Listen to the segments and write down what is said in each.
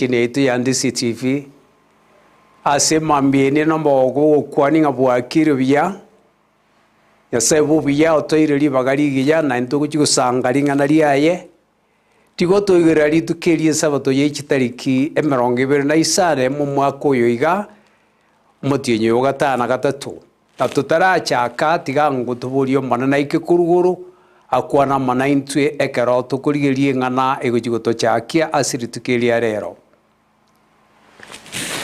Station yaito ya Ndisi TV, ase mambia ende na omogoko ogokwania ng'a bwakire buya, Nyasae bwa obuya otoire ribaga rigiya naende togochia gosanga ring'ana riaye, tigo toigerera rituko eri esabato ye chitariki emerongo ebere na isano emo omwaka oyo iga, omotienyi oyo o gatano na gatato. Na totarachaka, tiga ngotoborie Omonene aike korwa igoro, akwane amo naintwe ekero tokorigereria eng'ana egochia gotochakia ase rituko eri ria rero.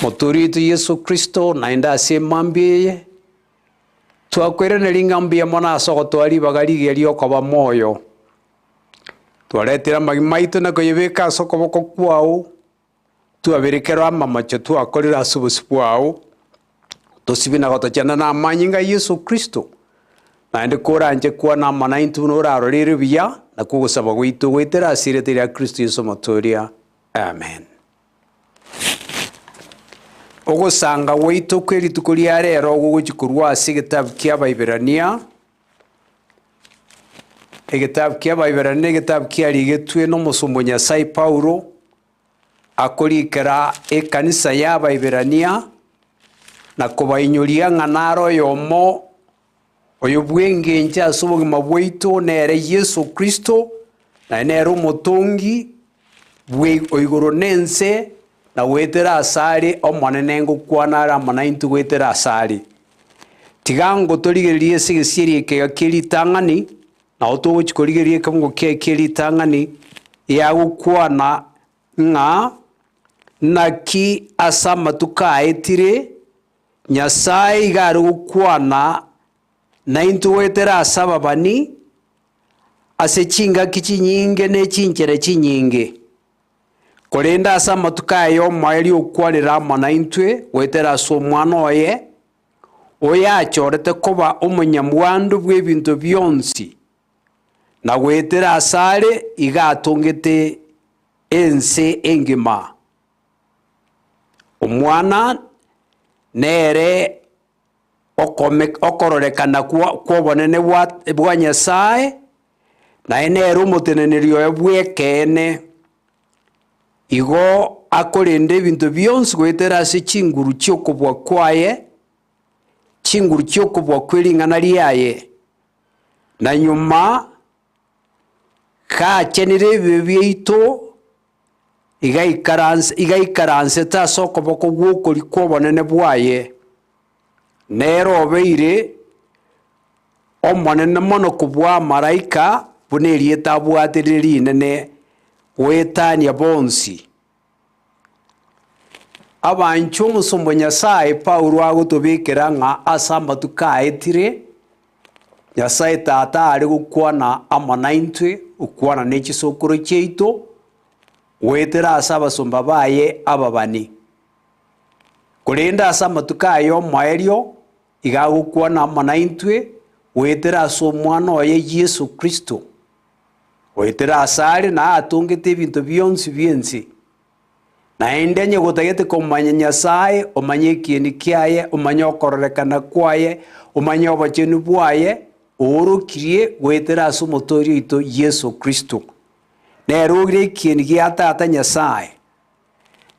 Motoori oito Yeso Kristo, naende ase emambia eye, twakoiraneria ng'a mbuya mono ase ogotoa ribaga rigiya riokoba moyo. Twaretire amagima aito na koyebeka ase okoboko kwao, Twaberekerwe amamocho twakorire ase obosio bwao, tosibie na gotochena namanyinga a Yeso Kristo, naende koranche kwana amo naintwe buna orarore ere buya, nakwo ogosaba gwaito goetera ase erieta ria Kristo Yeso Omotoria. Amen. Ogosanga gwaito kwe rituko ria rero gogochia korwa ase egetabu kia Abaiberania, egetabu kia Abaiberania na egetabu kiarigetwe na omosomba o Nyasae Paulo, akorikera ekanisa y'Abaiberania na kobainyoria ng'a nare oyomo oyo bw'engencho ase obogima bwaito nere Yeso Kristo, naye nere omotongi bwe o igoro na ense, na goetera asare Omonene ngokwana are amo naintwe goetera asare. Tiga ngotorigererie ase egesieri ekega kie ritang'ani, Nao togochia korigereria ekeungo kiaye kie ritang'ani, yagokwana ng'a naki ase amatuko aetire, Nyasae iga are gokwana naintwe goetera ase ababani, ase chingaki chinyinge ne chinchera chinyinge. Korende ase amatuko aya y'omoerio okwanire amo naintwe goetera ase Omwana oye, oyachorete koba omonyamwando bw'ebinto bionsi, na goetera asare iga atongete ense engima. Omwana nere okome okororekana kw'obonene bwa Nyasae, naye nere omoteneneri oye bw'ekeene. Igo akorenda ebinto bionsi goetera ase chinguru chi'okobua kwaye, chinguru chi'okobua kwe ring'ana riaye, na nyuma gachenire ebibe biaito, igaikaranse igaikaransete ase okoboko gw'okoria kw'obonene bwaye, nere obeire Omonene mono kobua amalaika, buna erieta abwate rire rinene goetania bonsi. Abanchwa omosomba o Nyasae Paulo agotobekera ng'a ase amatuko aetire, Nyasae Tata are gokwana amo naintwe, gokwana ne chisokoro chiaito, goetera ase abasomba baye ababani. Korende ase amatuko aya y'omoerio, Iga agokwana amo naintwe goetera ase Omwana oye Yeso Kristo. Goetera asare na atongete ebinto bionsi bi'ense. Naende onye gotagete komanya Nyasae, omanye ekieni kiaye, omanye okororekana kwaye, omanye obochenu bwaye, oorokirie goetera ase Omotoori oito Yeso Kristo. Nere oire ekieni gia Tata Nyasae.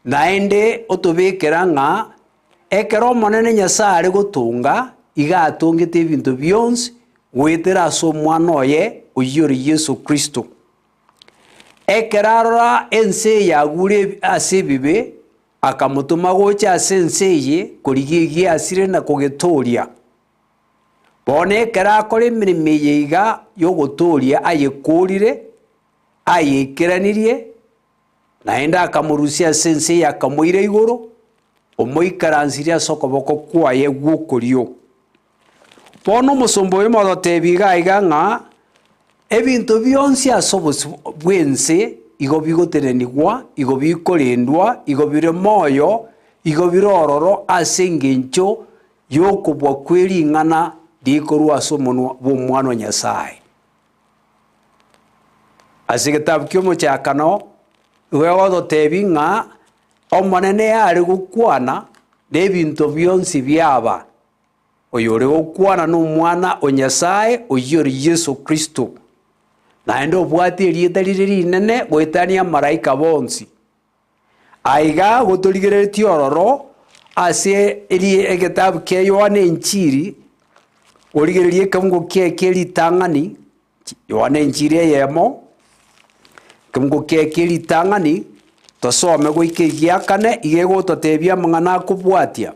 Naende otobekera ng'a ekero Omonene Nyasae are gotonga, iga atongete ebinto bionsi goetera ase Omwana oye, oyio ore Yeso Kristo. Ekero arora ense eye agure ase ebibe, akamotoma gocha ase ense eye korigia egiasire na kogetooria. Bono ekero akora emeremo eye iga y'ogotooria ayekoorire, ayeikeranirie, Naende akamorusia ase ense eye akamoira igoro, omoikaransirie ase okoboko kwaye gw'okorio. Bono omosomba oyomo agotebia iga iga ng'a ebinto bionsi ase obosio bw'ense igo bigotenenigwa, igo bikorendwa, igo bire moyo, igo bire ororo ase engencho y'okobua kwe ring'ana rikorwa ase omonwa bw'Omwana o Nyasae. Ase egetabu ki'omochakano nigo egototebia ng'a Omonene are gokwana na ebinto bionsi biaba, oyore gokwana nomwana o Nyasae oyio ore Yeso Kristo, naende obwate erieta rire rinene goetania amalaika bonsi. Aiga gotorigereretie ororo ase eri egetabu kia Yohana Enchiri, origererie ekeungo kiaye kie ritang'ani, Yohana Enchiri eyemo, ekeungo kiaye kie ritang'ani, tosome goika egiakane, iga egototebia amang'ana akobwatia.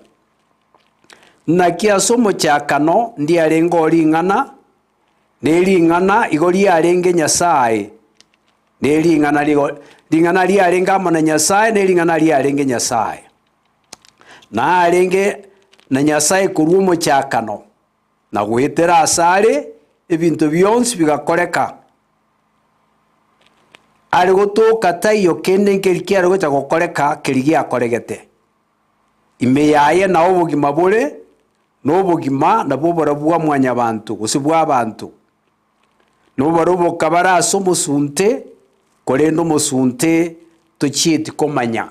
Naki ase omochakano ndiarenge oo ring'ana, na ering'ana igo riarenge Nyasae, na ering'ana rigo ring'ana riarenge amo na Nyasae, na ering'ana riarenge Nyasae. Narenge na Nyasae korwa omochakano, na goetera asare ebinto bionsi bigakoreka. Are gotoka taiyo kende nkeri kiare gocha gokoreka keria giakoregete. Ime yaye nao obogima bore, na obogima nabwo oborabu bwa mwanyabanto, gose bw'abanto. Na oborabu bokabara ase omosunte, korende omosunte tochieti komanya.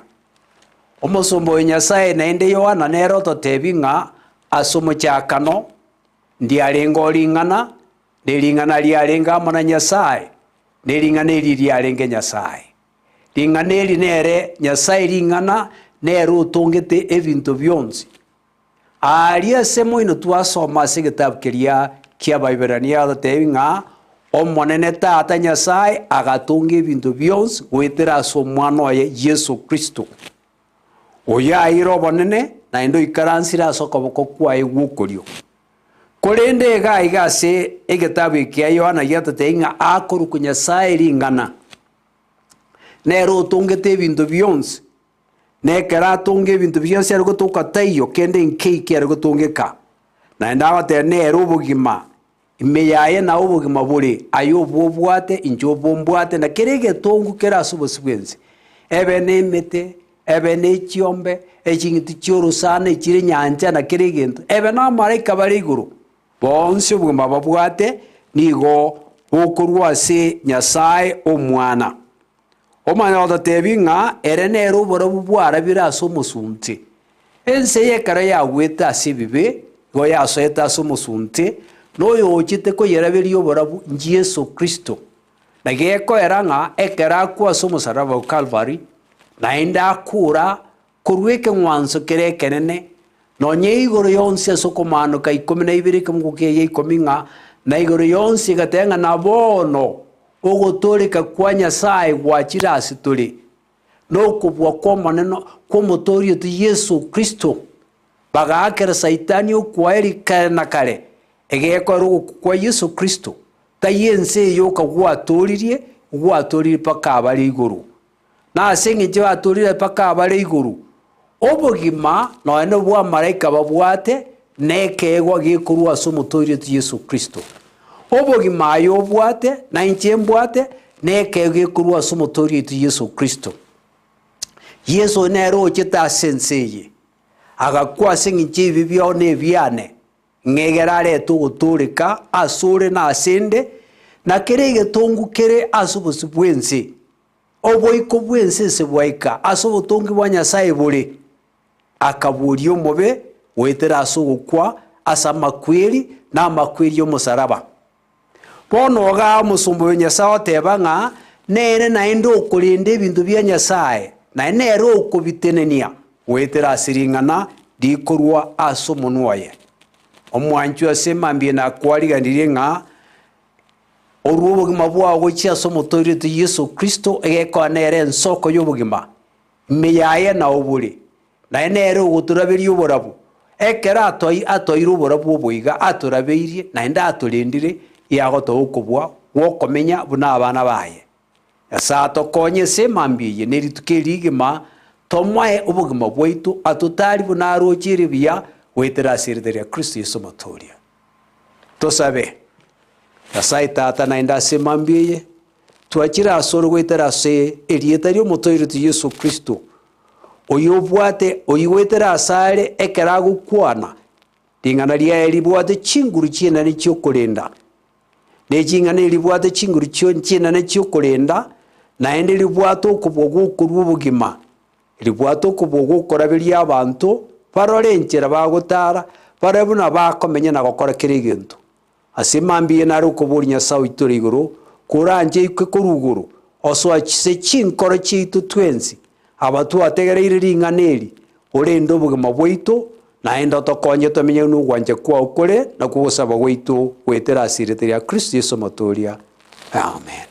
Omosomba oyo Nyasae naende Yohana nere ototebia ng'a ase omochakano ndiarenge o ring'ana, na ering'ana riarenge amo na Nyasae, na ering'ana eri riarenge Nyasae. Ring'ana eri nere Nyasae ring'ana nere otongete ebinto bionsi. Aaria ase moino twasoma ase egetabu keria ki'Abaiberania agotebi ng'a Omonene Tata Nyasae agatonga ebinto bionsi goetera ase Omwana oye Yeso Kristo, oyo aeire obonene naende oikaransire ase okoboko kwaye gw'okorio. Korende iga aiga ase egetabu eke kia Yohana giatotebi ng'a akorokwa Nyasae ring'ana, nere otongete ebinto bionsi, Na ekero atonga ebinto bionsi are gotoka taiyo kende nkei kiare gotongeka. Naende agoteba nere obogima, ime yaye nao obogima bore, aye obobwate, inche obombwate, na kera egetongu kere ase obosio bw'ense, ebe nemete, ebe ne chiombe, eching'iti chi'orosana echire nyancha, na kera egento, ebe namalaika bare igoro, bonsi obogima babwate nigo bokorwa ase Nyasae Omwana. Omanye gototeebia ng'a ere nere oborabu bwarabire ase omosunte. Ense eye ekero yagwete ase ebibe, igo yasoete ase omosunte, na oyochete koyeraberia oborabu n'Yeso Kristo. Na gekoera ng'a ekero akwa ase omosaraba o Kalvari, naende akura korwa ekeng'wanso kere ekenene, nonya igoro yonsi ase okomaanoka ikomi na ibere ekemogo kiaye ikomi ng'a, na igoro yonsi egateba ng'a na bono ogotooreka kwa Nyasae gwachire ase tore, na okobua kw'Omonene kw'Omotoori oito Yeso Kristo, bagaakera Saitani okwaeri kare na kare, egekoera ogokwa kwa Yeso Kristo, tai ense eye yoka gwatooririe, gwatooririe mpaka abare igoro. Na ase engencho batorire mpaka abare igoro, obogima nonya nobw'amalaika babwate, nekeegwa gekorwa ase Omotoori oito Yeso Kristo. Obogima aye obwate, na inche mbwate, nekeegwa gekorwa ase Omotoori oito Yeso Kristo. Yeso nere ochete ase ense eye, agakwa ase engencho y'ebibe biao na ebiane, Ng'egere arete ogotooreka asore na asende, na kera egetongu kere ase obosio bw'ense. Oboiko bw'ense ase bwaika ase obotongi bwa Nyasae bore, akaboria omobe goetera ase ogokwa ase amakweri na amakweri y'omosaraba. Bono igaa omosomba oyo Nyasae oteba ng'a nere naende okorenda ebinto bia Nyasae, naende nere okobitenenia goetera ase ring'ana rikorwa ase omonwa oye. Omwanchwa ase mambia nakwariganirie ng'a Orue obogima bwao gochia ase Omotoori oito Yeso Kristo, egekoa nere ensoko y'obogima, ime yaye nao bore, naye nere ogotoraberia oborabu. Ekero atoi atoire oborabu obo iga atorabeirie, naende atorendire, yagotoa okobua gw'okomenya buna abana baye. Nyasae atokonye ase emambia eye ne rituko eri rigima, tomoe obogima bwaito atotari buna aroche ere buya, goetera ase erieta ria Kristo Yeso Omotooria. Tosabe. Nyasae Tata, naende ase emambia eye, twachire asore goetera ase erieta ri'Omotoireti Yeso Kristo, oyobwate oigoetera asare ekero agokwana, ring'ana riaye ribwate chinguru chinene chi'okorenda, ne ching'ana eribwate chinguru chio chinene chi'okorenda, naende ribwate okobua gw'okorua obogima, Ribwate okobua gw'okoraberia abanto barore enchera bagotara, bare buna bakomenya na gokora kera egento. Ase mambia eye nare okoboria Nyasae oito ore igoro, koranche oike korwa igoro, osoe chise chinkoro chiaito twensi. Aba twategereire ring'ana eri, orende obogima bwaito, naende otokonye tomenye nogwancha kwao kore nakwo ogosaba gwaito goetera ase erieta ria Kristo Yeso Omotoria. Amen.